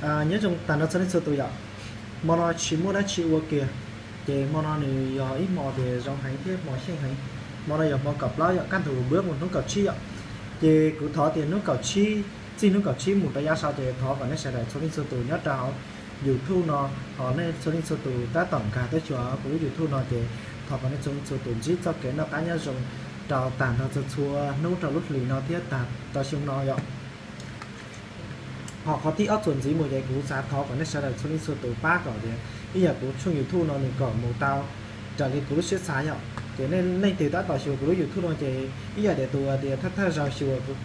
Nyob zoo tag nrho txhua leej txhua tus yom. Hmo no tsis muaj dab tsi ua kiag, ces hmo no nws yog ib hmo tias zoo heev thiab hmo xyeej heev. Hmo no yog hmo kaum plaub yom, kaj ntug npwb mus hnub kaum tsib yom. Ces kuv thov tias hnub kaum tsib, txij hnub kaum tsib mus rau yav sau ces thov kom nej sawv daws txhua leej txhua tus nyob rau hauv YouTube no, ho nej txhua leej txhua tus tab tom nkag tuaj xyuas kuv lub YouTube no ces thov kom nej txhua leej txhua tus ntsib txoj kev noj qab nyob zoo rau tag nrho txhua txhua hnub rau lub hlis no thiab tag rau xyoo no yom. Ho qhov thib ob txuas ntxiv mus ces kuv xav thov kom nej sawv daws txhua leej txhua tus pab kom tias ib yam kuv tshooj YouTube no nws kom mus tau raws li kuv lub siab xav yom. Ces nej leej twg tab tom xyuas kuv lub YouTube no ces ib yam tias tus tias thawj thawj zaug xyuas kuv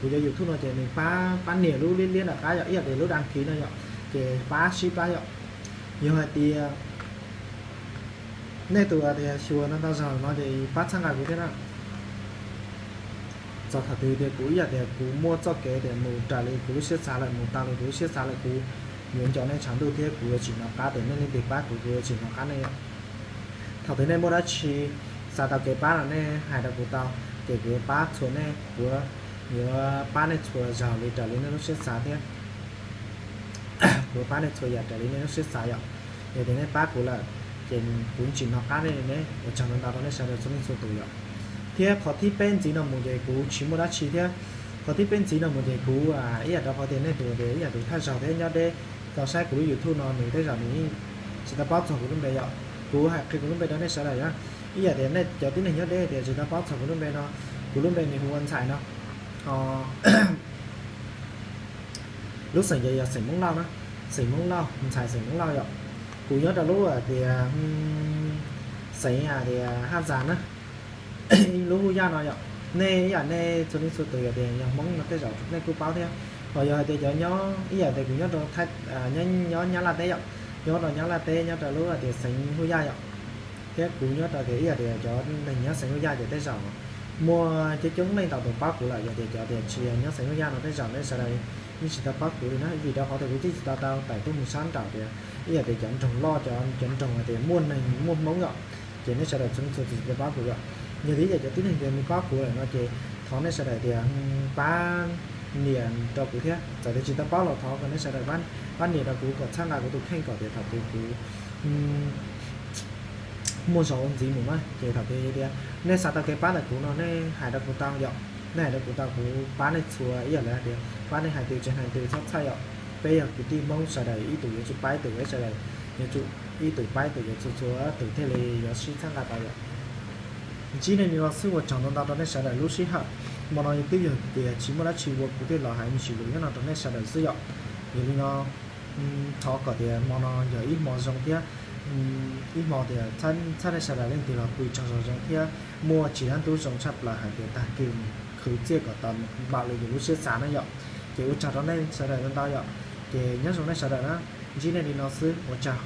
cov YouTube no ces nws pab, pab nias lub liab liab nram qab yom, ib yam tias lub đăng ký no yom, ces pab sib pab yom. Yog hais tias nej tus tias xyuas no tau zaum no ces pab txhawb nqa kuv thiab na. Txog thaum twg tias kuv ib yam tias kuv muaj txoj kev tias mus raws li kuv lub siab xav lawm, mus tau li kuv lub siab xav lawm, kuv yuav nco nej tshav ntuj thiab kuv yuav tsis hnov qab tias nej leej twg pab kuv, kuv yuav tsis hnov qab nej. Thaum twg nej muaj dab tsi xav tau kev pab no nej hais rau kuv tau, ces kuv yuav pab txhua nej, kuv yuav pab nej txhua zaus li raws li nej lub siab xav thiab. Kuv yuav pab nej txhua yam raws li nej lub siab xav yom. Yog tias nej pab kuv lawm, ces kuv tsis hnov qab nej li ne. Ua tsaug ntau ntau rau nej sawv daws txhua leej txhua tus yom. Thiab qhov thib peb ntxiv no mus ces kuv tsis muaj dab tsi thiab. Qhov thib peb ntxiv no mus ces kuv ib yam rau qhov tias nej tus tias ib yam tus thawj zaug thiab nyob deb tau saib kuv lub YouTube no nws tej zaum nws tsis tau paub txog kuv lub npe yom. Kuv hais qhia kuv lub npe rau nej sawv daws yom. Ib yam tias nej cov tib neeg nyob deb tias tsis tau paub txog kuv lub npe no, kuv lub npe nws hu ua Ntxhais no. Lub xeem ces yog xeem Hmoob Lauj na, xeem Hmoob Lauj, ntxhais xeem Hmoob Lauj yom. Kuv nyob rau lub tias xeem tias Haj Zas na, lub Hub Yaj no yom. Nej ib yam nej txhua leej txhua tus yog tias yog Hmoob no tej zaum nej kuj paub thiab. Ho yog hais tias cov nyob ib yam tias kuv nyob rau, nyob Nyab Laj teb yom, nyob rau Nyab Laj teb nyob rau lub tias xeem Hub Yaj yom. Thiab kuv nyob rau tias ib yam tias cov neeg nyob xeem Hub Yaj ces tej zaum muaj coob coob leej tau tus paub kuv lawm, yog tias cov tias tsis nyob xeem Hub Yaj no tej zaum nej sawv daws yeej tsis tau paub kuv li na, vim rau qhov tias kuv twb tsis tau tau tawm tuaj mus sab nraud tias ib yam tias cov nroog loj, cov nroog tias muaj neeg muaj Hmoob yom, ces nej sawv daws txhua txhua tsis tau paub kuv yom. Yog tias ib yam cov tib neeg tias nws paub kuv lawm no ces thov nej sawv daws tias pab nias rau kuv thiab, txawm tias tsis tau paub los thov kom nej sawv daws pab nias rau kuv kom txhawb nqa kuv tus kheej kom tias thaum twg kuv muaj zog ua ntxiv mus na ces thaum twg tias nej xav tau kev pab ntawm kuv no nej hais rau kuv tau yom. Nej hais rau kuv tau, kuv pab nej txhua ib yam li hais tias pab nej hais twg tsev hais twg txhob txhawj yom. Peb yog kwv tij Hmoob sawv daws ib tug yuav tsum pab ib tug, peb sawv daws yuav tsum ib tug pab ib tug, yuav txhua txhua tus thiaj li yuav sib txhawb nqa tau yom. Ntsib nej li no xwb ua tsaug ntau ntau rau nej sawv daws lub sij hawm. Hmo no twb yog tias tsis muaj dab tsi ua kuv thiaj los hais me ntsis lus nyob no rau nej sawv daws xwb yom. Yog li no thov kom tias hmo no yog ib hmo zoo thiab ib hmo tias txhawb nej sawv daws leej twg los pw tsaug zog zoo thiab muaj tsis dab ntub zoo tshaj plaws hais tias tag kis khwv txiaj kom tau npaum li yus lub siab xav na yom. Ces ua tsaug rau nej sawv daws ntau ntau yom. Ces nyob zoo nej sawv daws na, ntsib nej li no xwb ua tsaug.